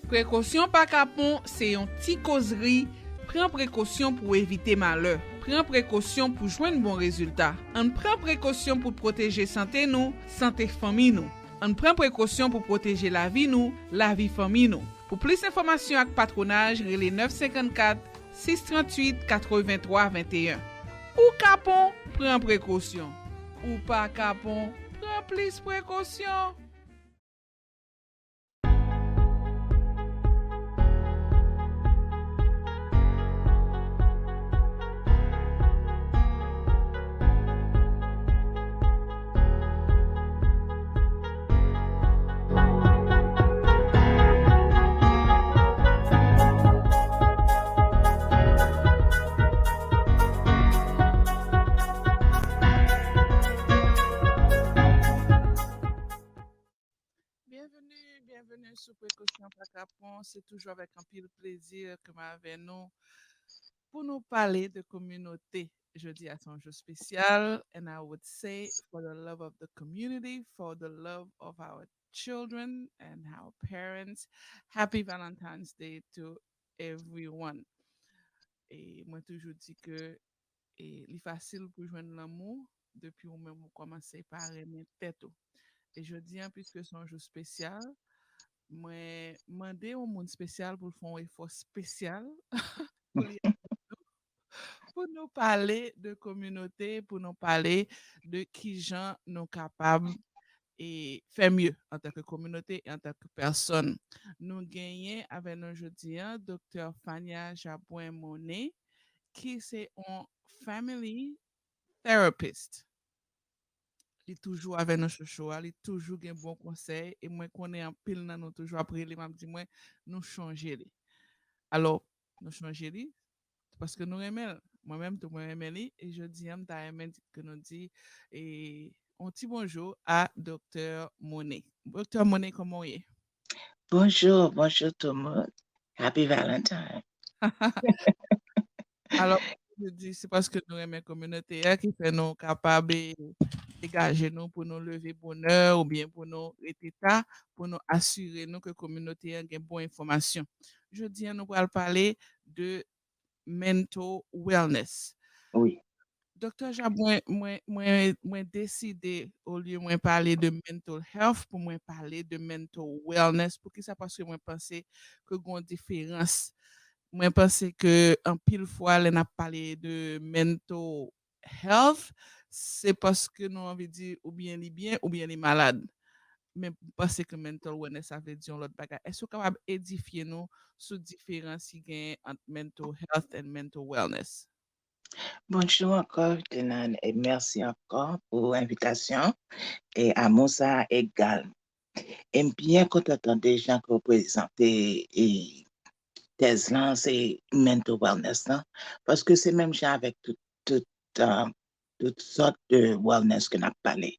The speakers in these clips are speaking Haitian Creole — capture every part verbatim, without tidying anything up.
Prekosyon pa kapon se yon ti kozri. Pran prekosyon pou w evite malè. Pran prekosyon pou jwenn bon rezilta. Ann pran prekosyon pou pwoteje sante nou, sante fanmi nou. Ann pran prekosyon pou pwoteje lavi nou, lavi fanmi nou. Pou plis enfòmasyon ak patwonaj, rele nèf senkannkat, sis tranntuit, katrevenntwa venteyen. Ou kapon, pran prekosyon. Ou pa kapon, pran plis prekosyon. Byenveni, byenveni sou Prekosyon Pa Kapon. Se toujou avèk anpil plezi ke m avè nou pou nou pale de kominote. Jodi a se yon jou espesyal, and I would say, for the love of the community, for the love of our children and our parents. Happy Valentine's Day to everyone. E mwen toujou di ke e li fasil pou jwenn lanmou depi ou menm ou kòmanse pa renmen tèt ou. E jodi a, piske se yon jou espesyal, mwen mande yon moun espesyal pou l fè yon efò espesyal pou li avè nou, pou nou pale de kominote, pou nou pale de kijan nou kapab e fè mye antanke kominote e antanke pèsòn. Nou genyen avè nou jodi a Doktè Fania Jabouin Monet, ki se yon family therapist. Li toujou avè nou sou show a, li toujou gen bon konsèy, e mwen konnen anpil nan nou toujou ap rele m ap di mwen, nou chonje li. Alò, nou chonje li, paske nou renmen l. Mwen menm tou, mwen renmen li, e jodi a, m ta renmen di, ke nou di e, yon ti bonjou a Doktè Monet. Doktè Monet, kòman w ye? Bonjou, bonjou tout moun. Happy Valentine. Alò, nou di, se paske nou renmen kominote a ki fè nou kapab e, degaje nou pou nou leve bonè oubyen pou nou rete ta, pou nou asire nou ke kominote a gen bon enfòmasyon. Jodi a, nou pral pale de mental wellness. Wi. Doktè Jabouin, mwen, mwen, mwen deside, olye mwen pale de mental health, pou mwen pale de mental wellness. Poukisa? Paske mwen panse ke gen yon diferans. Mwen panse ke anpil fwa, lè n ap pale de mental health, se paske nou anvi di oubyen li byen, oubyen li malad. Men m panse ke mental wellness, sa vle di yon lòt bagay. Èske w kapab edifye nou sou diferans ki gen ant mental health and mental wellness? Bonjou ankò, Tenan, e mèsi ankò pou envitasyon e amou sa a egal. E m byen kontan tande jan ke w prezante e tèz lan, se mental wellness lan, paske se menm jan avèk tout, tout, ah, tout sòt de wellness ke n ap pale.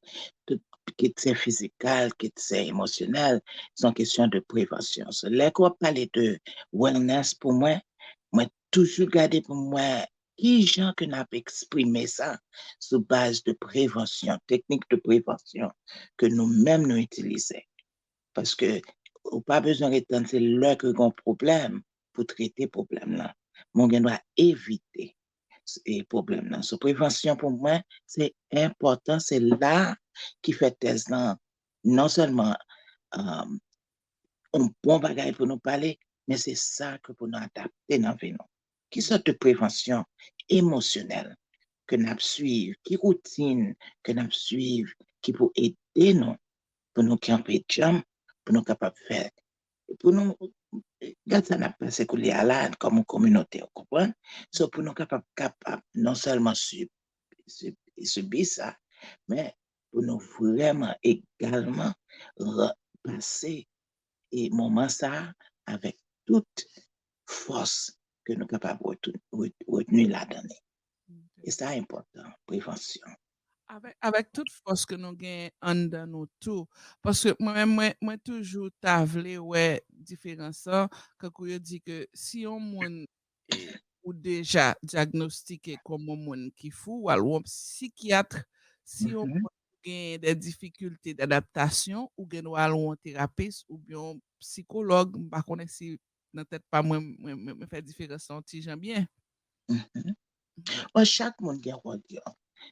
Tout, kit se fizikal, kit se emosyonèl, se yon kesyon de prevansyon. So, lè ke w ap pale de wellness, pou mwen, mwen toujou gade pou mwen ki jan ke n ap eksprime sa sou baz de prevansyon, teknik de prevansyon ke nou menm nou itilize. Paske ou pa bezwen ret tann se lè ke gen yon pwoblèm pou trete pwoblèm lan. Men w gen dwa evite e, pwoblèm lan. So, prevansyon pou mwen, se enpòtan, se la ki fè tèz lan non sèlman, um, yon bon bagay pou nou pale, men se sa ke pou nou adapte nan vi nou. Ki sòt de prevansyon emosyonèl ke n ap swiv? Ki woutin ke n ap swiv ki pou ede nou, pou nou kanpe djanm, pou nou kapab fè, pou nou, gad sa n ap pase koulye a la, kòm yon kominote, w konprann? So, pou nou kapab, kapab non sèlman sib-, sib-, sibi sa, men pou nou vrèman egalman ra-, pase e moman sa a avèk tout fòs ke nou kapab retou-, ret-, retni ladan li. E sa enpòtan, prevansyon. Avèk, avèk tout fòs ke nou gen anndan nou tou, paske mwen menm, mwen, mwen toujou ta vle wè diferans lan, kankou yo di ke si yon moun e, ou deja dyagnostike kòm yon moun ki fou, w al wè yon sikyat, si yon moun gen de difikilte dadaptasyon, ou gen dwa al wè yon terapis oubyen yon sikològ, m pa konnen si nan tèt pa mwen, mwen, mwen, mwen fè diferans lan yon ti jan byen. Mhm. Bon, chak moun gen wòl yo.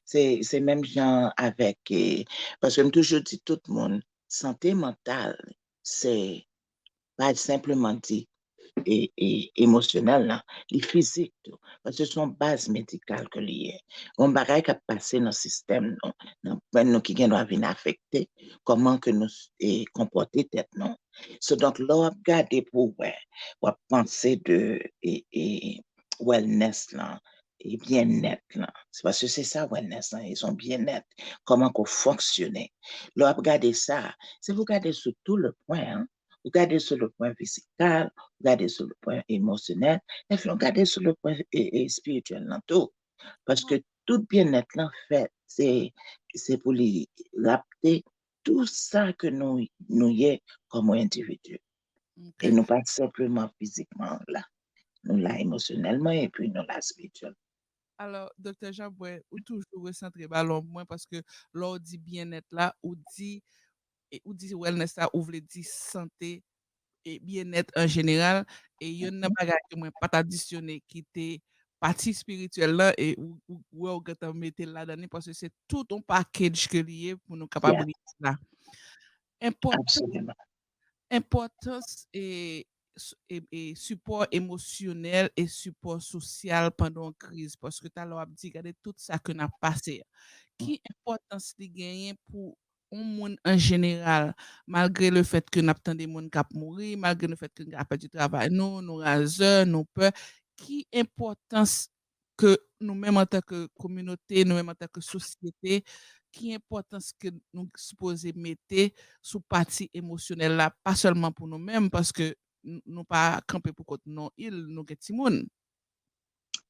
Se, se menm jan avèk, eh, paske m toujou di tout moun, sante mantal, se pa senpleman di e, e, emosyonèl lan, li fizik tou. Paske se yon baz medikal ke li ye. Yon bagay k ap pase nan sistèm nou, nan pwen nou ki gen dwa vin afekte kòman ke nou e, konpòte tèt nou. So, donk, lè w ap gade pou w wè, w ap panse de e, e, wellness lan, e byennèt lan. Se paske se sa wellness lan, e se yon byennèt. Kòman ke w fonksyone. Lè w ap gade sa, se pou w gade sou tout le pwen, hein. Ou gade sou le pwen fizikal, ou gade sou le pwen emosyonèl, epi ou gade sou le pwen e, e, espirityèl lan tou. Paske tout byennèt lan fèt, se, se pou li rapte tout sa ke nou, nou ye kòm yon endividi. E nou pa senpleman fizikman la. Nou la emosyonèlman epi nou la espirityèlman. Alò, Doktè Jean, mwen, ou toujou resantre balon mwen paske lè w di byennèt la, ou di, e, ou di wellness la, ou vle di sante e byennèt an jeneral. E youn nan bagay ke mwen pa t adisyone ki te pati espirityèl lan, e ou, ou, ou wè ou gentan mete l ladan li, paske se tout yon package ke li ye pou nou kapab rive la. Enpòtans, Absoliman. enpòtans e, s- e, e sipò emosyonèl e sipò sosyal pandan yon kriz, paske talè w ap di, gade tout sa ke n ap pase a. Ki enpòtans li genyen pou yon moun an jeneral, malgre le fèt ke n ap tande moun k ap mouri, malgre le fèt ke n ka pèdi travay nou, nou razè, nou pè, ki enpòtans ke nou menm antanke kominote, nou menm antanke sosyete, ki enpòtans ke nou sipoze mete sou pati emosyonèl la, pa sèlman pou nou menm, paske n- nou pa kanpe pou kont non il, nou gen timoun.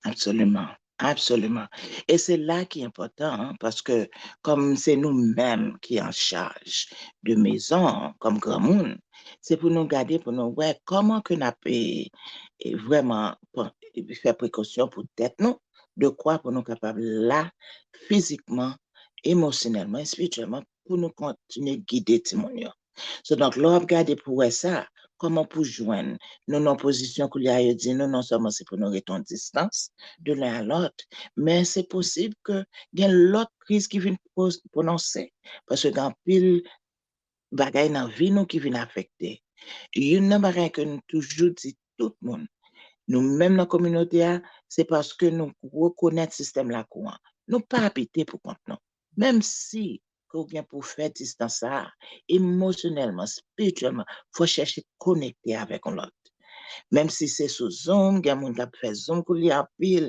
Absoliman, absoliman. E se la ki enpòtan, hein, paske kòm se nou menm ki an chaj de mezon an, kòm granmoun, se pou nou gade, pou nou wè kòman ke n ap e, e vrèman pran- fè prekosyon pou tèt nou, de kwa pou nou kapab la fizikman, emosyonèlman, espirityèlman, pou nou kontinye gide timoun yo. So, donk, lè w ap gade pou wè sa, kòman pou jwenn nou nan pozisyon koulye a, yo di nou non sèlman se pou nou rete yon distans de l'un à l'autre, men se posib ke gen lòt kriz ki vin pwononse, paske gen anpil bagay nan vi nou ki vin afekte. Youn nan bagay ke nou toujou di tout moun, nou menm nan kominote a, se paske nou rekonèt sistèm lakou an. Nou pa abite pou kont nou. Menm si ke w gen pou fè distans sa a, emosyonèlman, espirityèlman, fò chèche konekte avèk yon lòt. Menm si se sou Zoom, gen moun k ap fè Zoom koulye a anpil,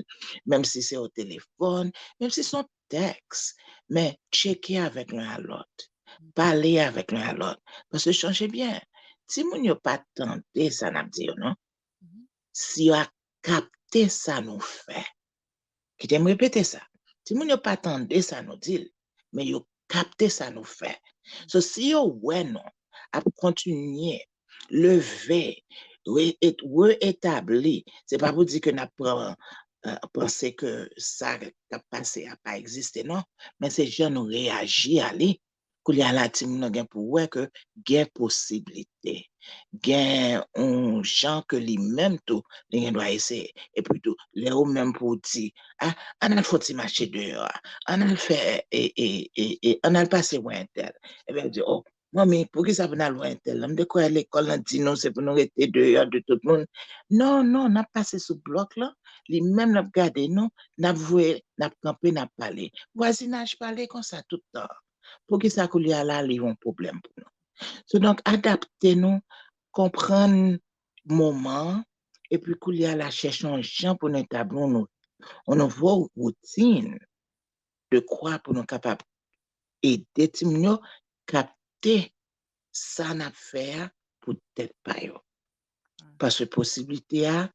menm si se o telefòn, menm si se yon tèks, men tcheke avèk youn a lòt, pale avèk youn a lòt. Paske chonje byen, timoun yo pa tande sa n ap di yo non. Si yo kapte sa nou fè, kite m repete sa, timoun yo pa tande sa nou di l, men yo kapte sa nou fè. So, si yo wè nou ap kontinye leve, re- et- reetabli, se pa pou di ke n ap pran, eh, panse ke sa k ap pase a pa egziste non, men se jan nou reyaji a li. Koulye a la, timoun nan gen pou wè ke gen posiblite, gen yon jan ke li menm tou, li gen dwa eseye. Epi tou, lè ou menm pou w di, a, ann al fè yon ti mache deyò a, ann al fè, e, e, e, e, ann al pase wè entèl. Ebyen, yo di, o, manmi, poukisa pou n al wè entèl lan? M te kwè lekòl lan di nou se pou nou rete deyò de tout moun. Non, non, n ap pase sou blòk lan, li menm l ap gade nou, n ap voye, n ap kanpe, n ap pale. Vwazinaj pale konsa tout tan. Poukisa koulye a la li yon pwoblèm pou nou? So, donk, adapte nou, konprann moman an, epi koulye a la chèche yon jan pou nou etabli yon nou- yon nouvo woutin de kwa pou nou kapab ede timoun yo kapte sa n ap fè a pou tèt pa yo. Paske posiblite a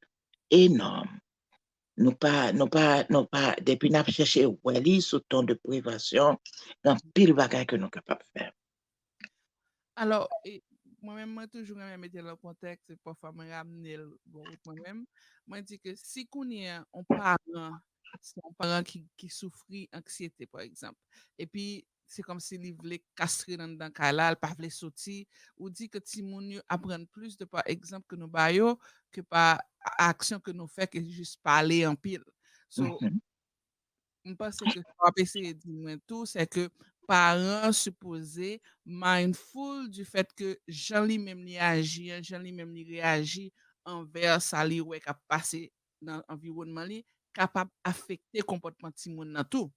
enòm. Nou pa, nou pa, nou pa, depi n ap chèche wè li sou ton de prevansyon, gen anpil bagay ke nou kapab fè. Alò, e, mwen menm, mwen toujou renmen mete l an kontèks, e pafwa mwen ramne l bon wout mwen menm. Mwen di ke si kounye a, yon paran, se yon paran ki, ki soufri anksyete, pa egzanp, epi se kòmsi li vle kastre nan anndan kay la, l pa vle soti. Ou di ke timoun yo aprann plis de pa egzanp ke nou ba yo ke pa aksyon ke nou fè, ke jis pale anpil. So, m panse ke sa w ap eseye di mwen tou, se ke paran sipoze mindful du fait ke jan li menm li aji an, jan li menm li reyaji anvè sa li wè k ap pase nan anviwònman li, kapab afekte konpòtman timoun nan tou.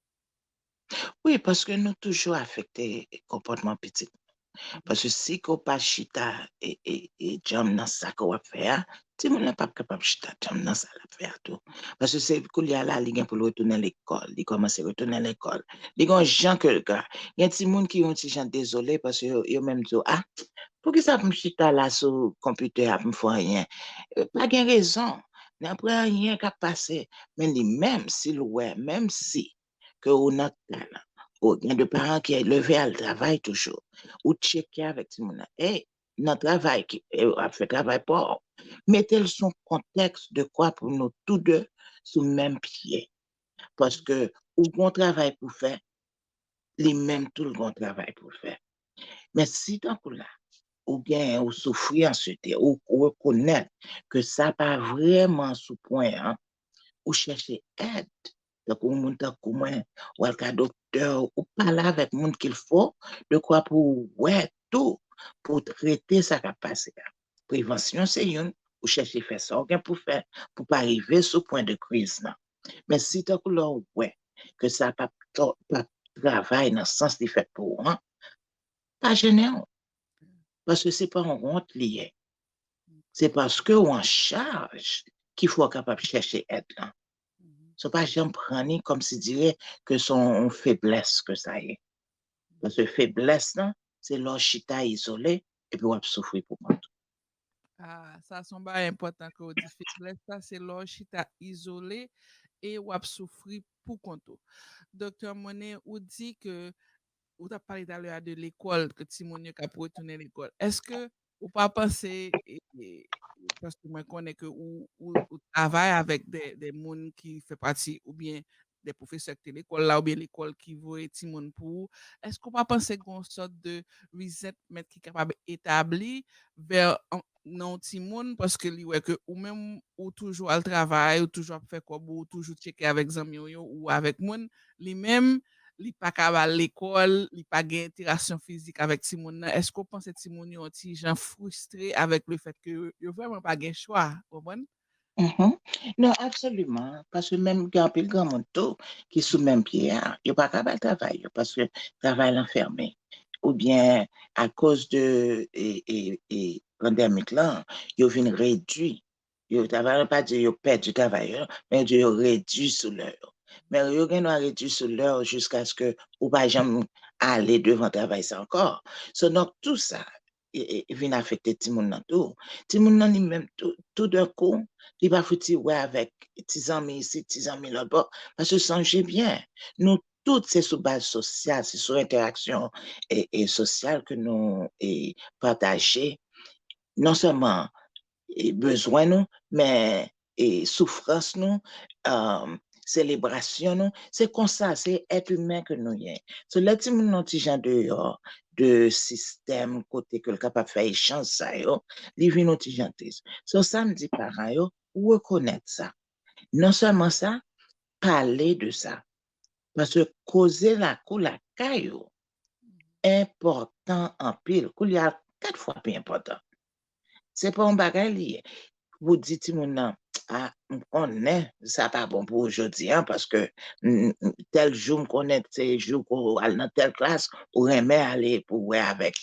Wi, paske nou toujou afekte konpòtman pitit. Paske si ke w pa chita e, e, e djanm nan sa ke w ap fè a, timoun nan p ap kapab chita djanm nan sa l ap fè a tou. Paske se koulye a la, li gen pou l retounen lekòl. Li kòmanse retounen lekòl. Li gen yon jan ke l ka. Gen timoun ki yon ti jan dezole paske yo, yo menm di w, a, poukisa pou m chita la sou konpitè a pou m fè anyen? Pa gen rezon. Nan pa anyen k ap pase. Men li menm, si l wè, menm si ke ou nan kay la, ou gen de paran ki leve al travay toujou, ou tcheke avèk timoun nan, ey, nan travay ki, e, w ap fè travay pa w, mete l sou kontèks de kwa pou nou tou de sou menm pye. Paske ou gon travay pou fè, li menm tou l gon travay pou l fè. Men si tankou la, ou gen, ou soufri answete, ou rekonèt ke sa pa vrèman sou pwen an, ou chèche èd. Tankou moun tankou mwen, ou al ka doktè, ou pale avèk moun ki l fo, de kwa pou w wè tou, pou w trete sa k ap pase a. Prevansyon se youn, ou chèche fè sa w gen pou fè, pou pa rive sou pwen de kriz nan. Men si tankou lè w wè ke sa p ap travay nan sans li fèt pou ou an, pa jennen w. Paske se pa yon wont li ye. Se paske w an chaj ki fè w kapab chèche èd lan. Se pa janm pran ni kòmsidire ke se yon feblès ke sa ye. Paske feblès lan, se lè w chita izole epi w ap soufri pou kont ou. Ah, sa se yon bagay enpòtan ke w di. Feblès la, se lè w chita izole e w ap soufri pou kont ou. Doktè Monet, ou di ke ou t ap pale talè a de lekòl, ke timoun yo k ap retounen lekòl. Èske ou pa panse, e, e, paske mwen konnen ke ou, ou, ou travay avèk de, de moun ki fè pati, oubyen de pwofesè ki te lekòl la, oubyen lekòl ki voye timoun pou ou, èske ou pa panse gen yon sòt de resentment ki kapab etabli vè, nan yon timoun, paske li wè ke ou menm, ou toujou al travay, ou toujou ap fè kòb ou, ou toujou tcheke avèk zanmi w yo, ou avèk moun, li menm, li pa ka al lekòl, li pa gen enteraksyon fizik avèk timoun nan. Èske w panse timoun yo yon ti jan fristre avèk le fèt ke yo, yo vrèman pa gen chwa, w konprann? Mhm. Non, absoliman. Paske menm gen anpil granmoun tou ki sou menm pye a. Yo pa ka al travay yo paske travay lan fèmen. Oubyen akoz de e, e, e, pandemik lan, yo vin redui. Yo travay, pa di yo pèdi travay yo, men di yo redui sou lè yo. Men yo gen dwa redui sou lè yo jiskaske ou pa janm ale devan travay sa ankò. So, donk, tou sa, e, e, vin afekte timoun nan tou. Timoun nan li menm tou, toudenkou, li pa fouti wè avèk ti zanmi isit, ti zanmi lòt bò. Paske sonje byen, nou tout se sou baz sosyal, se sou entèraksyon e, e sosyal ke nou e, pataje non sèlman e, bezwen nou, men e, soufrans nou, um, selebrasyon nou. Se konsa, se èt imen ke nou ye. So, lè timoun nan ti jan deyò de sistèm kote ke l kapab fè echanj sa yo, li vin yon ti jan tris. So, sa m di paran yo, rekonèt sa. Non sèlman sa, pale de sa. Paske koze lakou lakay ou enpòtan anpil. Koulye a, kat fwa pi enpòtan. Se pa yon bagay li ye. Pou di timoun nan, a, m konnen sa pa bon pou ou jodi a, paske m, m, tèl jou m konnen se jou ke w al nan tèl klas, ou renmen ale pou w wè avèk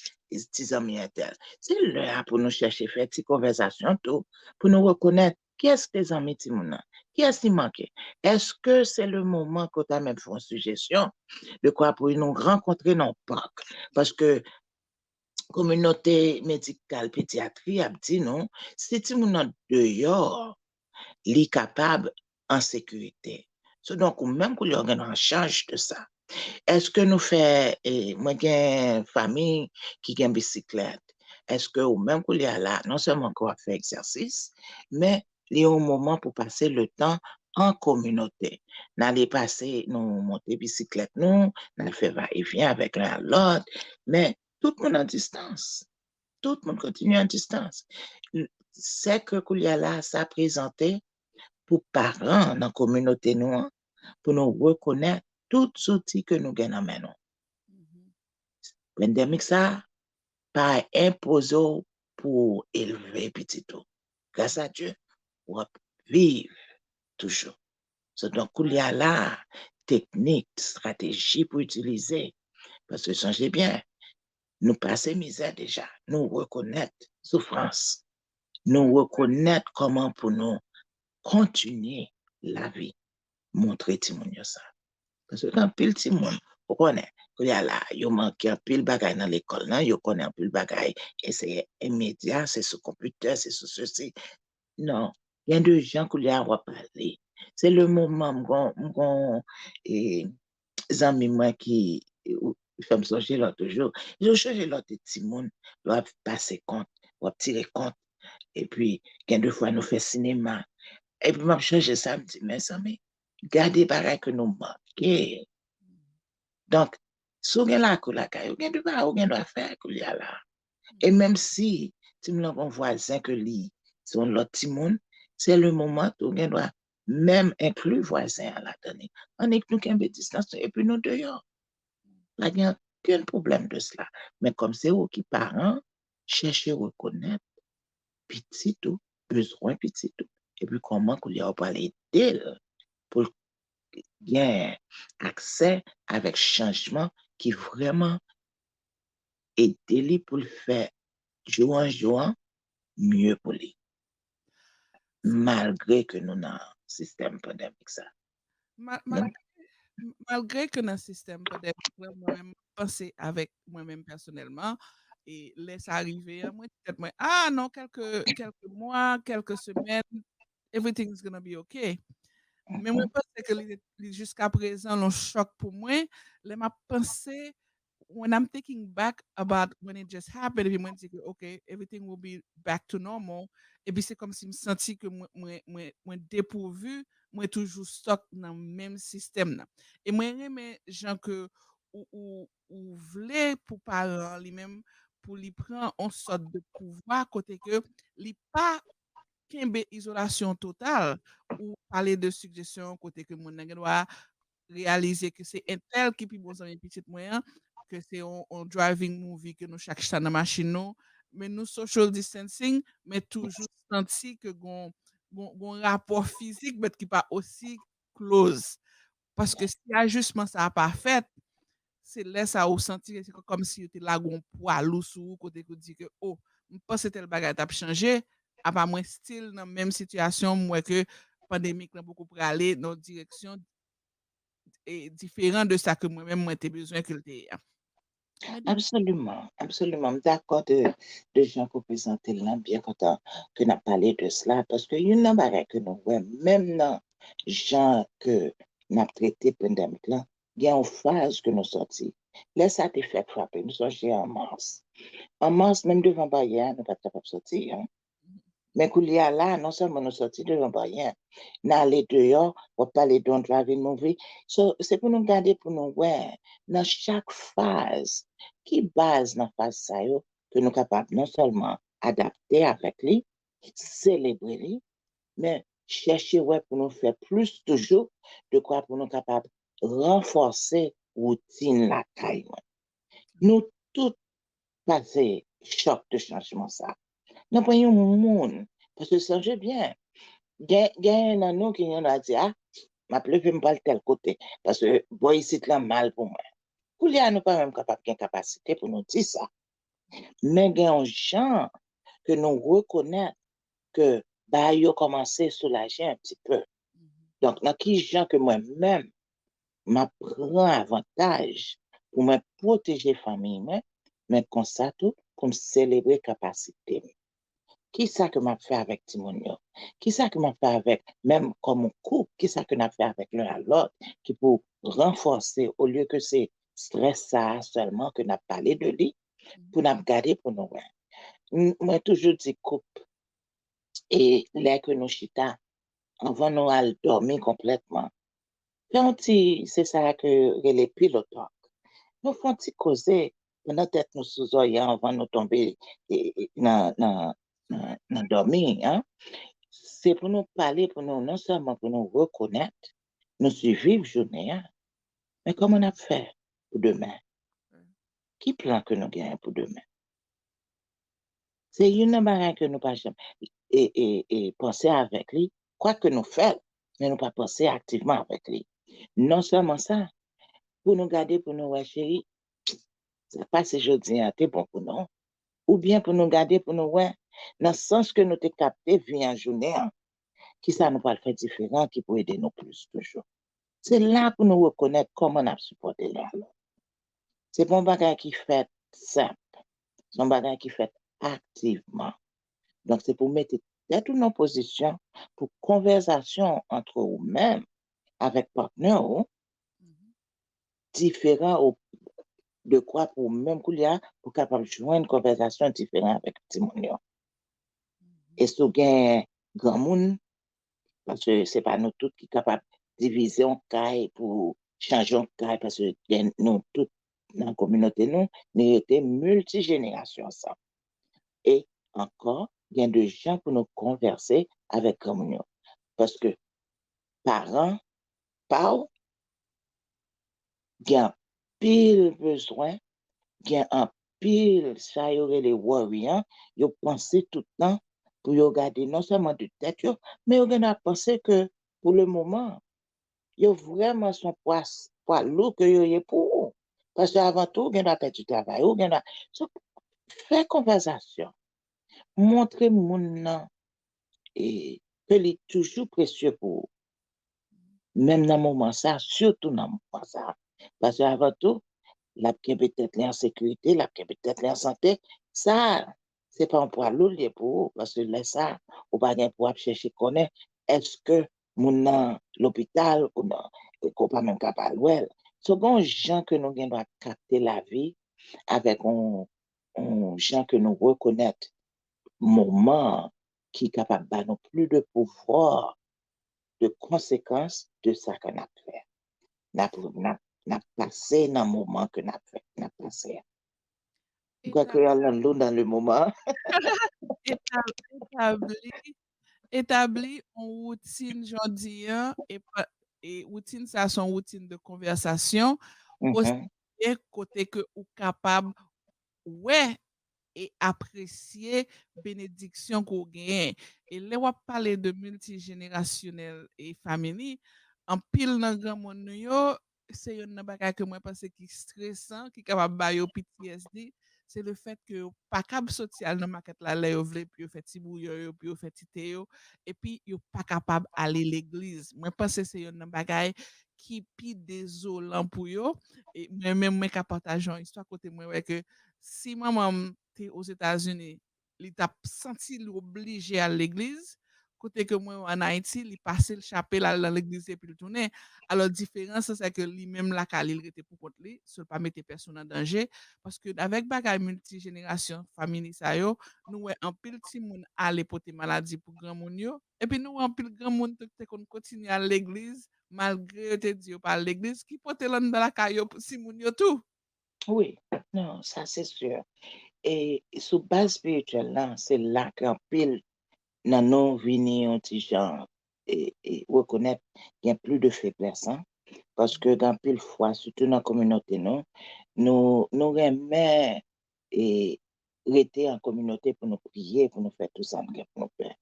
ti zanmi entèl. Se lè a pou nou chèche fè ti konvèsasyon tou, pou nou rekonèt kiyès ki te zanmi timoun nan, kiyès li manke. Èske se le moman ke w ta menm fè yon sijesyon de kwa pou nou rankontre nan yon pak? Paske kominote medikal pedyatri ap di nou, si timoun nan deyò, li kapab an sekirite. So, donk, ou menm koulye a w gen an chaj de sa. Èske nou fè, e, mwen gen fanmi ki gen bisiklèt. Èske ou menm koulye a la, non sèlman ke w ap fè egzèsis, men li yon moman pou pase letan an kominote. N ale pase, nou monte bisiklèt nou, n al fè vayevyen avèk len ak lòt, men tout moun an distans. Tout moun kontinye an distans. Sèke koulye a la sa prezante pou paran nan kominote nou an, pou nou rekonèt tout zouti ke nou gen nan men nou. Pandemik sa pa enpoze w pou w elve pitit ou. Gras a Dye, w ap viv toujou. So, donk, koulye a la, teknik, estrateji pou itilize. Paske sonje byen, nou pase mizè deja. Nou rekonèt soufrans. Nou rekonèt kòman pou nou kontinye lavi. Montre timoun yo sa. Paske gen anpil timoun, ou konnen, koulye a la, yo manke anpil bagay nan lekòl nan, yo konnen anpil bagay, e se imedya, se sou konpitè, se sou sesi. Non, gen de jan koulye a w ap pale. Se le moman, m gon, m gon e, zanmi mwen ki e, ou- fè m sonje lòt jou. Yo chanje lòt timoun, lè w ap pase kont, w ap tire kont. Epi, gen de fwa nou fè sinema. Epi, m ap chanje sa, m di, mezanmi, gade bagay ke nou manke. Donk, si w gen lakou lakay ou, gen de bagay ou gen dwa fè koulye a la. E menm si timoun nan gon vwazen ke li se yon lòt timoun, se le moman tou ou gen dwa menm enkli vwazen an ladan li. Annik nou kenbe distans nou epi nou deyò. Pa gen okenn pwoblèm de sela. Men kòm se ou ki paran, chèche rekonèt pitit ou, bezwen pitit ou, epi kòman koulye a ou pral ede l pou l gen aksè avèk chanjman ki vrèman ede li pou l fè jou an jou an mye pou li. Malgre ke nou nan sistèm pandemik sa. Ma- malgre, malgre ke nan sistèm pandemik la, mwen menm panse avèk mwen menm pèsonèlman, e lè sa rive an, mwen di tèt mwen, ah non, kèlke kèlke mwa, kèlke semèn, everything is gonna be okay. Men mwen panse ke li, li jiska prezan yon chòk pou mwen, lè m ap panse, when I'm thinking back about when it just happened, epi mwen di ke, okay, everything will be back to normal, epi se kòmsi m santi ke mwen, mwen, mwen, mwen depouvu, mwen toujou stuck nan menm sistèm nan. E mwen renmen jan ke ou, ou, ou vle pou paran an li menm, pou li pran yon sòt de pouvwa kote ke li pa kenbe izolasyon total, ou pale de sigjesyon kote ke moun nan gen dwa reyalize ke se entèl ki pi bon zanmi pitit mwen an, ke se yon, yon driving movie ke nou chak chita nan machin nou, men nou social distancing, men toujou santi ke gon, gon, gon rapò fizik, but ki pa osi close. Paske si ajisman sa a pa fèt, se lè sa a ou santi ke se kòmsi yo te lage yon pwa lou sou ou, kote ke ou di ke, oh, m panse tèl bagay t ap chanje, apa mwen still nan menm sitiyasyon, m wè ke pandemik lan poko prale nan yon direksyon e diferan de sa ke mwen menm mwen te bezwen ke l te ye a. Absoliman, absoliman. M dakò de, de jan ke w prezante l lan, byen kontan ke n ap pale de sela, paske youn nan bagay ke nou wè, menm nan jan ke n ap trete pandemik lan, gen yon faz ke nou sòti. Lè sa te fèk frape, nou sonje an mas. An mas, menm devan baryè a, nou pa t kapab sòti, en. Men koulye a la, non sèlman nou sòti devan baryè, n ale deyò, w ap pale de yon driving movie. So, se pou nou gade pou nou wè, nan chak faz, ki baz nan faz sa yo ke nou kapab non sèlman adapte avèk li, selebre li, men chèche wè pou nou fè plis toujou, dekwa pou nou kapab ranfòse woutin lakay mwen. Nou tout pase chòk de chanjman sa. Nan pwen yon moun, paske sonje byen, gen, gen nan nou ki gen dwa di, ah, m ap leve m pral tèl kote, paske bò isit lan mal pou mwen. Koulye a nou pa menm kapab gen kapasite pou nou di sa. Men gen yon jan ke nou rekonèt ke bagay yo kòmanse soulaje un petit peu. Donk, nan ki jan ke mwen menm, m ap pran avantaj pou mwen pwoteje fanmiy mwen, men konsa tou pou m selebre kapasite m. Kisa ke m ap fè avèk timoun yo? Kisa ke m ap fè avèk, menm kòm yon koup, kisa ke n ap fè avèk len a lòt ki pou ranfòse, olye ke se strès sa a sèlman ke n ap pale de li, pou n ap gade pou nou wè. M- Mwen toujou di koup, e lè ke nou chita, anvan nou al dòmi konplètman, fè yon ti, se sa ke yo rele pillow talk. Nou fè yon ti koze pandan tèt nou sou zòrye a anvan nou tonbe e, e, nan, nan, nan, nan dòmi an. Se pou nou pale, pou nou, non sèlman pou nou rekonèt nou siviv jounen an, men kòman n ap fè pou demen? Ki plan ke nou genyen pou demen? Se youn nan bagay ke nou pa janm e, e, e, panse avèk li, kwake nou fè l, men nou pa panse aktivman avèk li. Non sèlman sa, pou nou gade, pou nou wè, cheri, sa k pase jodi a te bon pou nou, oubyen pou nou gade, pou nou wè, nan sans ke nou te kapte vi an jounen an, ki sa nou pral fè diferan ki pou ede nou plis toujou. Se la pou nou rekonèt kòman n ap sipòte lè a lòt. Se pa yon bagay ki fèt senp. Se yon bagay ki fèt aktivman. Donk, se pou mete tèt ou nan pozisyon pou konvèzasyon ant ou menm avèk patnè ou diferan ou de kwa pou ou menm koulye a pou kapab jwenn konvèzasyon diferan avèk timoun yo. E si w gen granmoun, paske se pa nou tout ki kapab divize yon kay pou chanje yon kay, paske gen nou tout nan kominote nou, nou rete miltijenerasyon ansanm. E ankò, gen de jan pou nou konvèse avèk granmoun yo. Paske paran pa w gen anpil bezwen, gen anpil sa yo rele worry an, yo panse tout tan pou yo gade non sèlman de tèt yo, men yo gen dwa panse ke pou le moman, yo vrèman se yon pwa, pwa lou ke yo ye pou ou. Paske avan tou, ou gen dwa pèdi travay ou, gen dwa. So, fè konvèsasyon. Montre moun nan e, ke li toujou presye pou ou. Menm nan moman sa, sitou nan moman sa. Paske avan tou, l ap kenbe tèt li an sekirite, l ap kenbe tèt li an sante. Sa, se pa yon pwa lou l ye pou ou, paske lè sa, ou pa gen pou w ap chèche konnen èske moun nan lopital ou nan, ke w pa menm ka pa al wè l. So, gen yon jan ke nou gen dwa kapte lavi avèk yon, yon jan ke nou rekonèt moman an ki kapab ba nou plis de pouvwa, de konsekans de sa ke n ap fè. N ap, n ap, n ap pase nan moman ke n ap fè, n ap pase a. M kwè ke Orlando nan le moman. Etabli, etabli yon woutin jodi an, e, e woutin sa se yon woutin de konvèsasyon, osijè kote ke ou kapab wè e apresye benediksyon ke w genyen. E lè w ap pale de miltijenerasyonèl e family, anpil nan granmoun nou yo, se youn nan bagay ke mwen panse ki stresan, ki kapab ba yo P T S D, se le fèt ke yo pa kab soti al nan makèt la lè yo vle pou yo fè ti bouyò yo, pou yo fè ti te yo, epi yo pa kapab ale legliz. Mwen panse se youn nan bagay ki pi dezolan pou yo. E mwen menm, mwen ka pataje yon istwa kote mwen wè ke si manman m te Ozetazini, li t ap santi li oblije al legliz, kote ke mwen an Ayiti, li pase l chape l al nan legliz epi l tounen. Alò, diferans lan, se ke li menm lakay li, li rete pou kont li, so l pa mete pèsonn an danje, paske avèk bagay miltijenerasyon, famili sa yo, nou wè anpil timoun ale pote maladi pou granmoun yo, epi nou wè anpil granmoun tou ki te konn kontinye al legliz, malgre yo te di yo pa al legliz, ki pote l anndan lakay yo pou timoun yo tou. Wi, non, sa se si. E sou baz espirityèl la, se la ke anpil nan nou vini yon ti jan e, e rekonèt gen plis de feblès, an. Paske gen anpil fwa, sitou nan kominote nou, nou, nou renmen e rete an kominote pou nou priye, pou nou fè tout sa nou gen pou nou fè.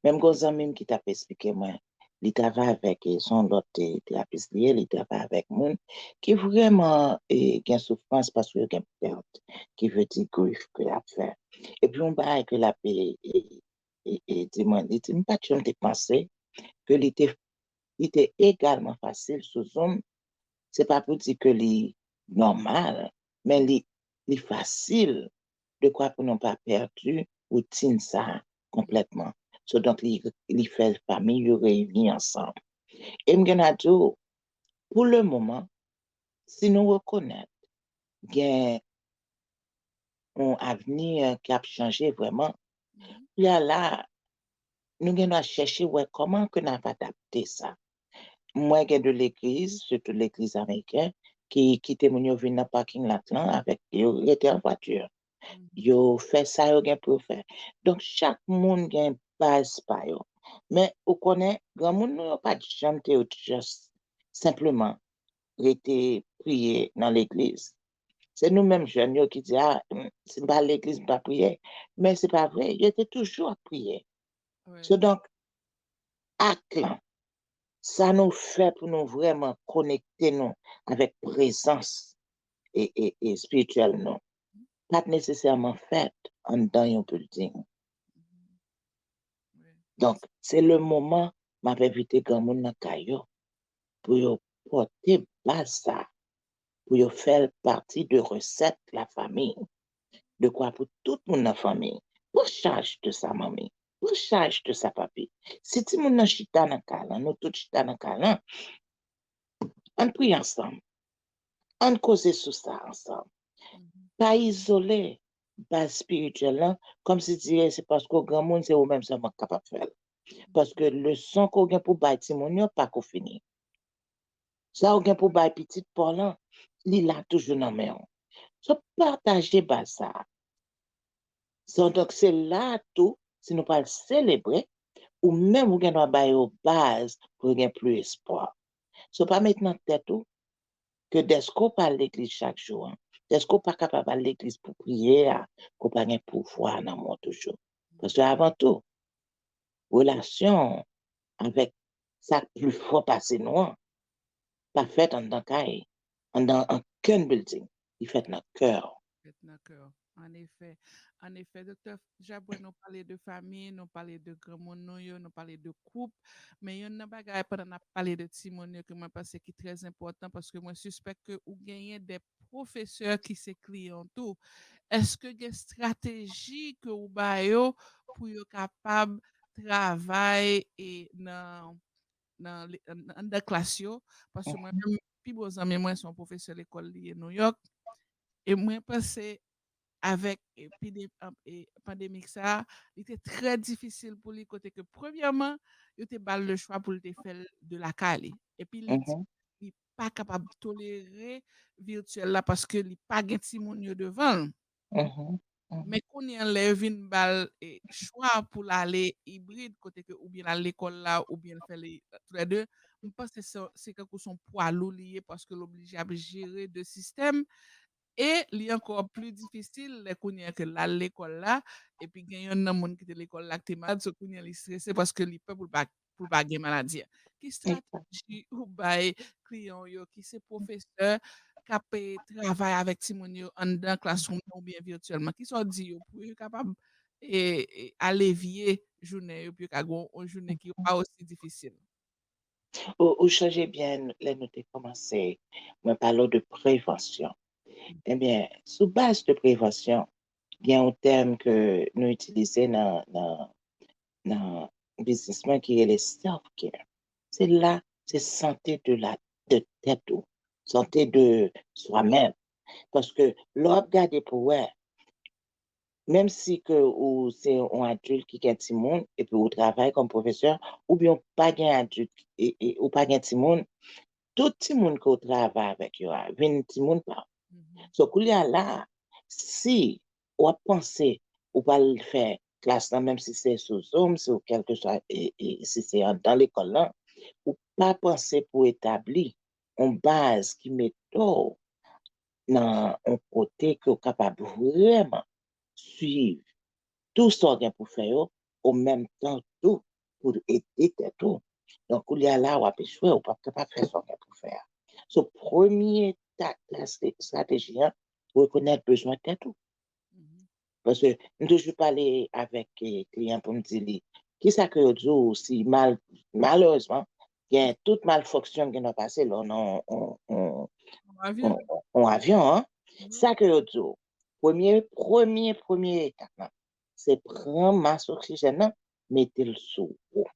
Menm gen yon zanmi m ki t ap esplike mwen, li travay avèk, e se yon lòt te, terapis li ye, li travay avèk moun ki vrèman e, gen soufrans paske yo gen pèt, ki vle di grif ke y ap fè. Epi yon bagay ke l ap e, e, e, e di mwen, li di, m pa t janm te panse ke li te, li te egalman fasil sou Zoom. Se pa pou di ke li nòmal, men li, li fasil de kwa pou nou pa pèdi woutin sa a konplètman. So, donk, li, li fè fanmi yo reyini ansanm. E m gen a di w, pou le moman, si nou rekonèt gen yon avni ki ap chanje vrèman, kounye a la, nou gen dwa chèche wè kòman ke n ap adapte sa. Mwen gen de legliz, sitou legliz ameriken, ki kite moun yo vin nan parking lot lan avèk yo rete an vwati. Yo fè sa yo gen pou yo fè. Donk, chak moun gen baz pa yo. Men, ou konnen, granmoun nou yo pa t janm te just senpleman rete priye nan legliz. Se nou menm jèn yo ki di, a, si m pa al legliz, m pa priye. Men se pa vre, yo te toujou ap priye. So, donk, ak lan, sa nou fè pou nou vrèman konekte nou avèk prezans e, e, e espirityèl nou, pa t nesesèman fèt anndan yon building. Donk, se le moman m ap envite granmoun nan kay yo pou yo pote baz sa, pou yo fè l pati de resèt lafanmi. De kwa pou tout moun nan fanmi pran chaj de sa manmi, pran chaj de sa papi. Si timoun nan chita nan kay lan, nou tout chita nan kay lan, ann priye ansanm. Ann koze sou sa ansanm. Pa izole baz espirityèl lan, kòmsi dire se paske w granmoun, se ou menm sèlman k kapab fè l. Paske leson ke w gen pou bay timoun yo pa ko fini. Sa w gen pou bay pitit pa w lan, li la toujou nan men w. So, pataje baz sa a. So, donk, se la a tou, si nou pral selebre, ou menm ou gen dwa ba yo baz pou yo gen plis espwa. So, pa met nan tèt ou ke dèske w pa al legliz chak jou an, dèske w pa kapab al legliz pou priye a, ke w pa gen pouvwa nan men w toujou. Paske avan tou, relasyon avèk sa k pli fò pase nou an, pa fèt anndan kay, anndan ankenn building. Li fèt nan kè w. Fèt nan kè w. An efè. An efè, Doktè Jabwen, nou pale de fanmi, nou pale de granmoun nou yo, nou pale de koup. Men youn nan bagay, pandan n ap pale de timoun yo, ke mwen panse ki trè enpòtan, paske mwen sispèk ke ou genyen de pwofesè ki se kliyan w tou. Èske gen estrateji ke ou ba yo pou yo kapab travay e nan, nan, anndan klas yo? Paske mwen menm, pi bon zanmi mwen se yon pwofesè lekòl li ye Nouyòk. E mwen panse avèk epide, e, pandemik sa, li te trè difisil pou li, kote ke premyèman, yo te ba l le chwa pou l te fè l de lakay li. Epi li di li pa kapab tolere vityèl la paske li pa gen timoun yo devan l. Men kounye a, lè yo vin ba l, e, chwa pou l ale ibrid, kote ke oubyen l al lekòl la, oubyen l fè li toulède, m panse se, se kankou se yon pwa lou li ye paske l oblije ap jere de sistèm. E li ankò pli difisil lè kounye a ke l al lekòl la, epi gen yonn nan moun ki te lekòl la ki te malad, so kounye a li strese paske li pè pou l pa, pou l pa gen maladi a. Ki estrateji ou bay kliyan w yo ki se pwofesè k ap, e, travay avèk timoun yo anndan classroom nan oubyen vityèlman? Kisa w di yo pou yo kapab, e, e, alevye jounen yo, pou yo ka gen yon jounen ki pa osi difisil? Ou, ou sonje byen lè nou te kòmanse, mwen pale w de prevansyon. Ebyen, sou baz de prevansyon, gen yon tèm ke nou itilize nan, nan, nan biznis mwen ki rele self-care. Se la, se sante de la, de tèt ou, sante de swa menm. Paske lè w ap gade pou wè, menm si ke ou se yon adilt ki gen timoun, epi ou travay kòm pwofesè, oubyen ou pa gen adilt, e, e, ou pa gen timoun, tout timoun ke w travay avèk yo a vin timoun pa w. So, koulye a la, si w ap panse ou pral fè klas lan, menm si se sou Zoom, si w kèlkeswa, e, e, si se anndan lekòl lan, ou pa panse pou etabli yon baz ki mete w nan yon kote ke w kapab vrèman swiv tou sa w gen pou fè yo, o menm tan tou pou ede tèt ou. Donk, koulye a la, w ap echwe, ou p ap kapab fè sa w gen pou fè a. So, premye ta-, ta-, estrateji an, rekonèt bezwen tèt ou. Paske m toujou pale avèk, e, kliyan pou m di li, kisa ke yo di w si mal-, malerezman, gen tout malfonksyon ki gen nan pase lè w nan yon, yon, yon, yon avyon, an. Sa ke yo di w, premye, premye, premye etap lan, se pran mas oksijèn nan, mete l sou ou.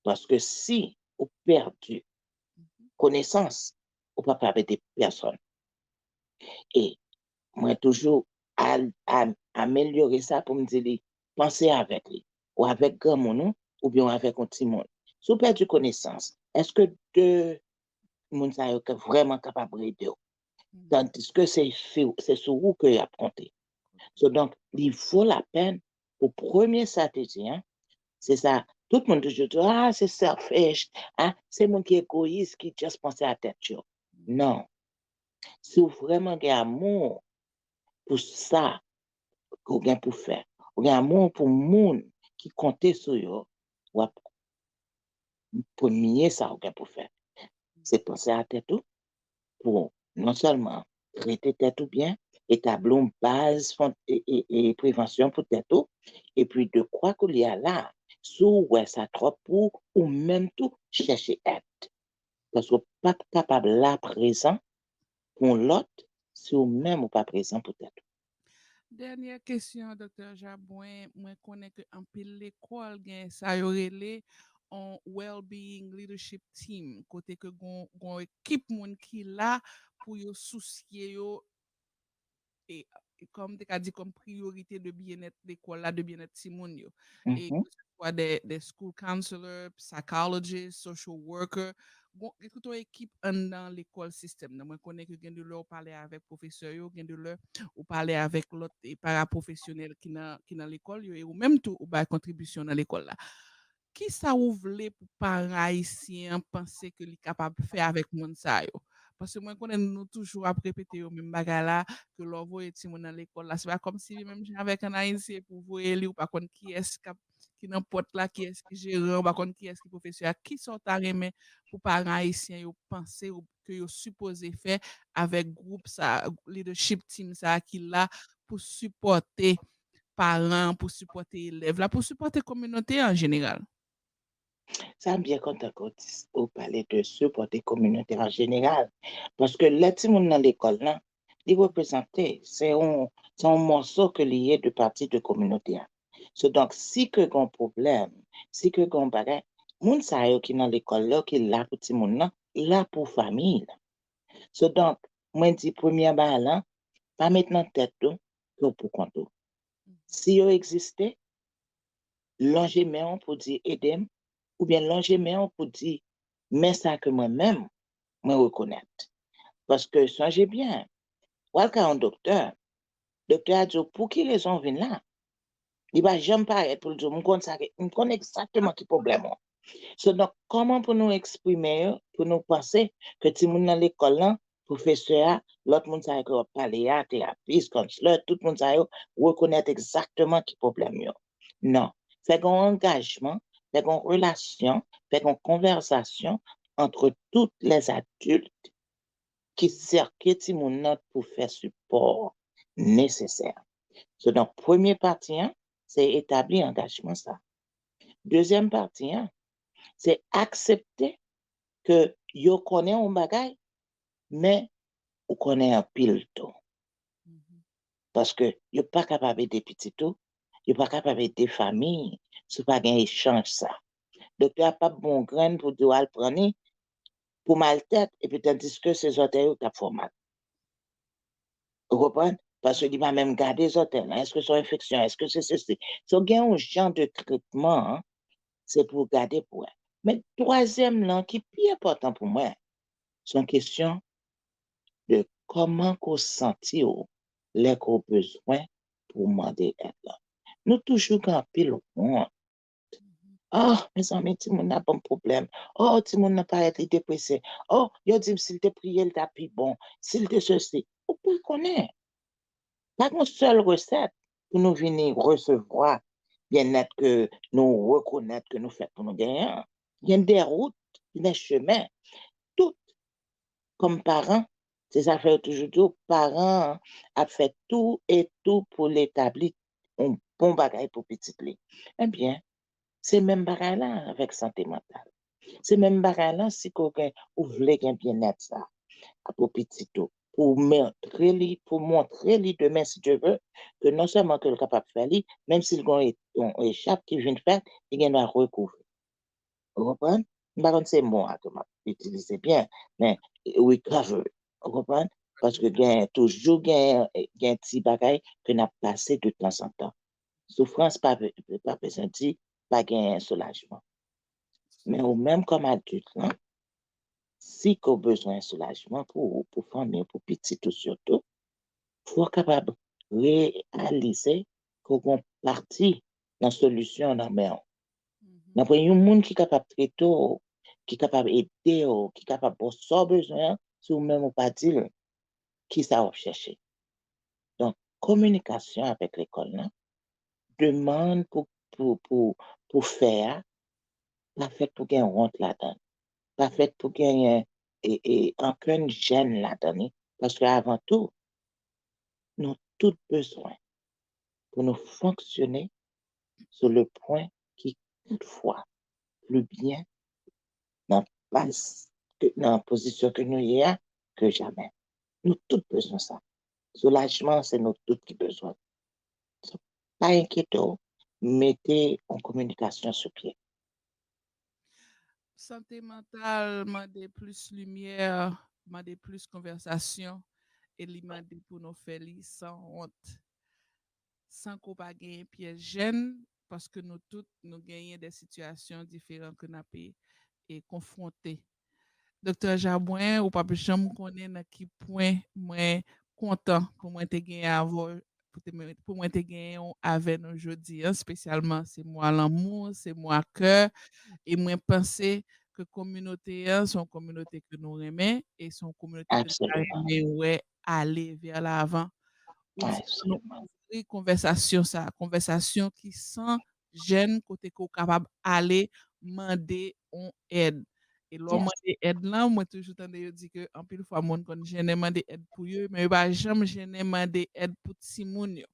Paske si ou pèdi konesans, ou p ap ka ede pèsonn. E mwen toujou al-, am-, amelyore sa pou m di li, panse avèk li. ou avèk granmoun ou, oubyen ou avèk yon timoun. Si w pèdi konesans, èske de moun sa yo ka vrèman kapab ede w? Tandiske se, se, se sou ou ke y ap konte. So, donk, li vo lapèn pou premye estrateji an, se sa, tout moun toujou di, ah, se selfish, ah, se moun ki egoyis, ki just panse a tèt yo. Non. Si w vrèman gen amou pou sa ke w gen pou fè, ou gen amou pou moun ki konte sou yo, w ap premye sa ou gen pou fè, se panse a tèt ou, pou non sèlman trete tèt ou byen, etabli yon baz fon- e, e, e prevansyon pou tèt ou, epi de kwa koulye a la, si w wè sa twòp pou ou, ou menm tou chèche èd. Paske w p ap kapab la prezan pou yon lòt si ou menm ou pa prezan pou tèt ou. Dènyè kesyon, Doktè Jabwen, mwen konnen ke anpil lekòl gen sa yo rele on well-being leadership team, kote ke gon, gon ekip moun ki la pou yo sousye yo e, e kòm te ka di kòm priyorite de byennèt lekòl la, de byennèt timoun yo. E ke se swa de, de school counselor, psychologist, social worker, gon, gen tout yon ekip anndan lekòl sistèm nan. Mwen konnen ke gen de lè ou pale avèk pwofesè yo, gen de lè ou pale avèk lòt e parapwofesyonèl ki nan, ki nan lekòl yo, e ou menm tou ou bay kontribisyon nan lekòl la. Kisa ou vle pou paran ayisyen an panse ke li kapab fè avèk moun sa yo? Paske mwen konnen nou toujou ap repete yo menm bagay la, ke lè w voye timoun nan lekòl la, se pa kòmsi li menm jan avèk an Ayiti, epi w voye li, ou pa konn kiyès k ap, ki nan pòt la, kiyès ki jeran, ou pa konn kiyès ki pwofesè a. Kisa w ta renmen pou paran ayisyen yo panse ou ke yo sipoze fè avèk gwoup sa, leadership team sa ki la pou sipòte paran, pou sipòte elèv la, pou sipòte kominote an jeneral? Sa m byen kontan ke w di, ou pale de sipòte kominote an jeneral. Paske lè timoun nan lekòl lan, li reprezante, se yon, se yon mòso ke li ye de pati de kominote a. So, donk, si ke gen yon pwoblèm, si ke gen yon bagay, moun sa yo ki nan lekòl la, ki la pou timoun nan, la pou fanmi l. So, donk, mwen di premye bagay lan, pa met nan tèt ou ke w pou kont ou. Si yo egziste, lonje men w pou di ede m, oubyen lonje men w pou di men sa ke mwen menm, mwen rekonèt. Paske sonje byen, w al ka yon doktè, doktè a di w pou ki rezon w vin la. Li pa janm parèt pou l di w, m konn sa ke, m konn egzakteman ki pwoblèm ou. So, donk, kòman pou nou eksprime yo, pou nou panse ke timoun nan lekòl lan, pwofesè a, lòt moun sa yo ke w ap pale a, terapis, counselor, tout moun sa yo rekonèt egzakteman ki pwoblèm yo? Non. Fè gen yon angajman, fè gen yon relasyon, fè gen yon konvèsasyon entre toutes les adultes ki sèke timoun nan pou fè sipò nesesè. So, donk, premye pati an, se etabli angajman sa. Dezyèm pati an, se aksepte ke yo konnen yon bagay, men ou konnen anpil tou. Paske yo pa kapab ede pitit ou, yo pa kapab ede fanmi, si w pa gen echanj sa. Doktè a p ap ba w yon grenn pou di w al pran li pou mal tèt, epi tandiske se zòtèy ou k ap fè w mal. Ou konprann? Paske li pa menm gade zòtèy lan. Èske se yon enfeksyon? Èske se sesi? So, gen yon jan de tretman, se pou w gade pou wè. Men twazyèm lan ki pi enpòtan pou mwen, se yon kesyon de kòman ke w santi w lè ke w bezwen pou w mande èd lan. Nou toujou gen anpil wont. Oh, mezanmi, timoun nan ban m pwoblèm. Oh, timoun nan parèt li deprese. Oh, yo di m si l te priye, l ta pi bon. Si l te sesi. Ou pa konnen. Pa gen yon sèl resèt pou nou vini resevwa byennèt ke nou rekonèt ke nou fèt pou nou genyen an. Gen de wout, gen de chemen. Tout, kòm paran, se sa fè yo toujou di w, paran an ap fè tou e tou pou l etabli yon bon bagay pou pitit li. Ebyen, se menm bagay la avèk sante mantal. Se menm bagay la si ke w gen, ou vle gen byennèt sa a pou pitit ou, pou montre li, pou montre li demen, si Dye vle, ke non sèlman ke l kapab fè li, menm si l gen yon e- yon echap ki vin fèt, li gen dwa rekouvri. Ou konprann? M pa konn se mo a ke m ap itilize byen, men recovery. Ou konprann? Paske gen, toujou gen, gen ti bagay ke n ap pase de tanzantan. Soufrans pa, pa bezwen di pa genyen soulajman. Men ou menm kòm adilt lan, si ke w bezwen soulajman pou ou, pou fanmi w, pou pitit ou sitou, fò w kapab reyalize ke w gen yon pati nan solisyon nan men w. Nan pwen yon moun ki kapab trete w, ki kapab ede w, ki kapab ba w sa w bezwen an, si w menm ou pa di l, kisa w ap chèche. Donk, kominikasyon avèk lekòl lan, demann pou, pou, pou, pou fè a, pa fèt pou gen wont ladan l. Pa fèt pou genyen e, e, ankenn jèn ladan li. Paske avan tou, nou tout bezwen pou nou fonksyone sou le pwen ki kat fwa pli byen nan pas, ke, nan pozisyon ke nou ye a ke jamè. Nou tout bezwen sa. Soulajman, se nou tout ki bezwen. So, pa enkyete w, mete yon kominikasyon sou pye. Sante mantal mande plis limyè, mande plis konvèsasyon, e li mande pou nou fè li san wont, san ke w pa genyen pyès jèn, paske nou tout, nou genyen de sitiyasyon diferan ke n ape e konfwonte. Doktè Jabwen, ou p ap janm konnen nan ki pwen mwen kontan pou mwen te genyen avè w, pou te, pou mwen te genyen w avè nou jodi a, espesyalman se mwa lanmou, se mwa kè, e mwen panse ke kominote an se yon kominote ke nou renmen, e se yon kominote ke nou ta renmen wè ale vè lavan. Ou di nou ouvri konvèsasyon sa, konvèsasyon ki san jèn kote ke w kapab ale mande yon èd. E lè w mande èd lan, mwen toujou tande yo di ke anpil fwa moun konn jennen mande èd pou yo, men yo pa janm jennen mande èd pou timoun yo.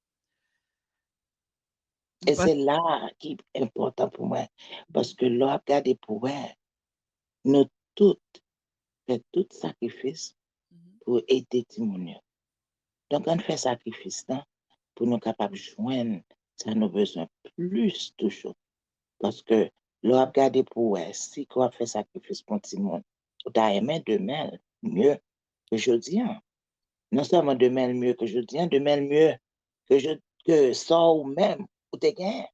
E se la ki enpòtan pou mwen, paske lè w ap gade pou wè, nou tout fè tout sakrifis pou ede timoun yo. Donk, ann fè sakrifis lan pou nou kapab jwenn sa nou bezwen plis toujou. Paske lè w ap gade pou wè si ke w ap fè sakrifis pou yon timoun, ou ta renmen demen l mye ke jodi a. Non sèlman demen l mye ke jodi a, demen l mye ke, ke sa ou menm ou te genyen.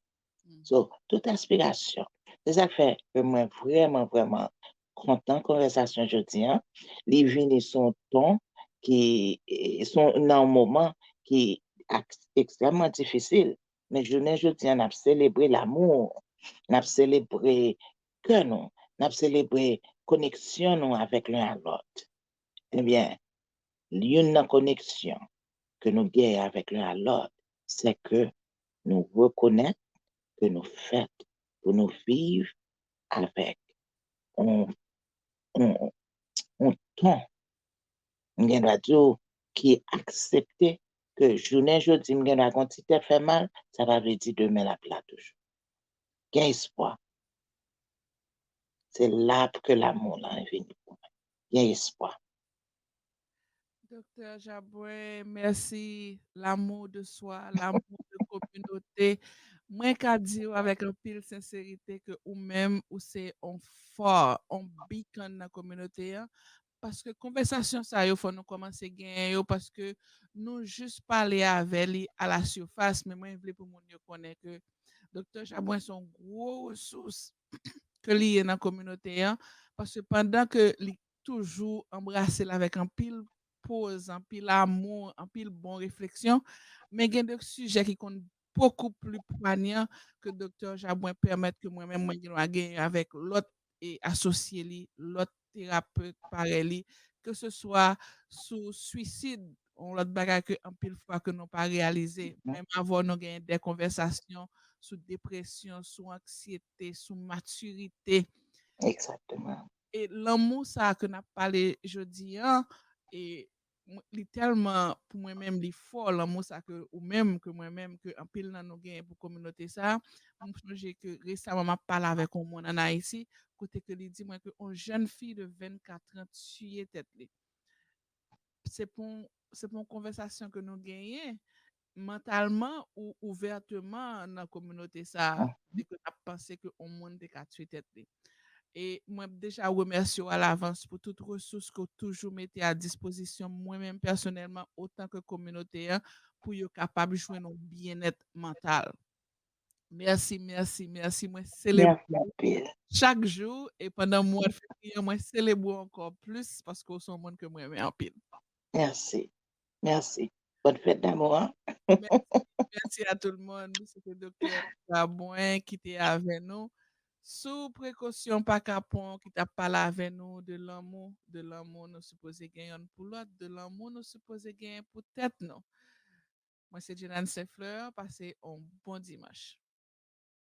So, tout aspirasyon. Se sa k fè ke mwen vrèman, vrèman kontan konvèsasyon jodi a. Li vini sou yon ton ki, sou, nan yon moman ki ekstrèmman difisil. Men jounen jodi a, n ap selebre lanmou, n ap selebre kè nou, n ap selebre koneksyon nou avèk len a lòt. Ebyen, youn nan koneksyon ke nou genyen avèk len a lòt, se ke nou rekonèt ke nou fèt pou nou viv avèk yon, yon, yon ton, m gen dwa di w, ki aksepte ke jounen jodi m gen dwa gen yon ti tèt fè mal, sa pa vle di demen l ap la toujou. Gen espwa. Se la ke lanmou lan vini pou mwen. Gen espwa. Doktè Jabwen, mèsi. L'amour de soi, l'amour de communauté. Mwen ka di w avèk anpil senserite ke ou menm, ou se yon fò, yon beacon nan kominote an. Paske konvèsasyon sa yo, fò nou kòmanse genyen yo, paske nou jis pale avè li a la sifas, men mwen vle pou moun yo konnen ke Doktè Jabwen se yon gwo resous ke li ye nan kominote an, paske pandan ke li toujou anbrase l avèk anpil poz, anpil amou, anpil bon refleksyon, men gen de sijè ki konn bokou pli pwanyan ke Doktè Jabwen pèmèt ke mwen menm mwen gen dwa genyen avèk lòt e asosye li, lòt terapet parèy li, ke se swa sou swisid, yon lòt bagay ke anpil fwa ke nou pa reyalize. Menm avè w, nou genyen de konvèsasyon sou depresyon, sou anksyete, sou matirite. Egzakteman. E lanmou sa a ke n ap pale jodi a, e li tèlman, pou mwen menm, li fò, lanmou sa ke ou menm, ke mwen menm, ke anpil nan nou genyen pou kominote sa a. Mwen sonje ke resaman m ap pale avèk yon moun ann Ayiti, kote ke li di mwen ke yon jèn fi de vennkat an tiye tèt li. Se pou, se pou yon konvèsasyon ke nou genyen mantalman ou ouvèteman nan kominote sa a, kote ke n ap panse ke yon moun te ka tiye tèt li. E mwen deja remèsye w alavans pou tout resous ke w toujou mete a dispozisyon mwen menm pèsonèlman, otan ke kominote an, pou yo kapab jwenn yon byennèt mantal. Mèsi, mèsi, mèsi. Mwen selebre Mèsi anpil. Chak jou, e pandan mwa de fevriye, mwen selebre w ankò plis paske w se yon moun ke mwen renmen anpil. Mèsi. Mèsi. Bòn fèt damou an. Mèsi, mèsi a tout le monde. Se te Doktè Babwen ki te avè nou. Sou prekosyon pa kapon ki t ap pale avè nou de lanmou, de lanmou nou sipoze gen yonn pou lòt, de lanmou nou sipoze gen pou tèt nou. Mwen se Jenan Saint Fleur, pase yon bon dimanch.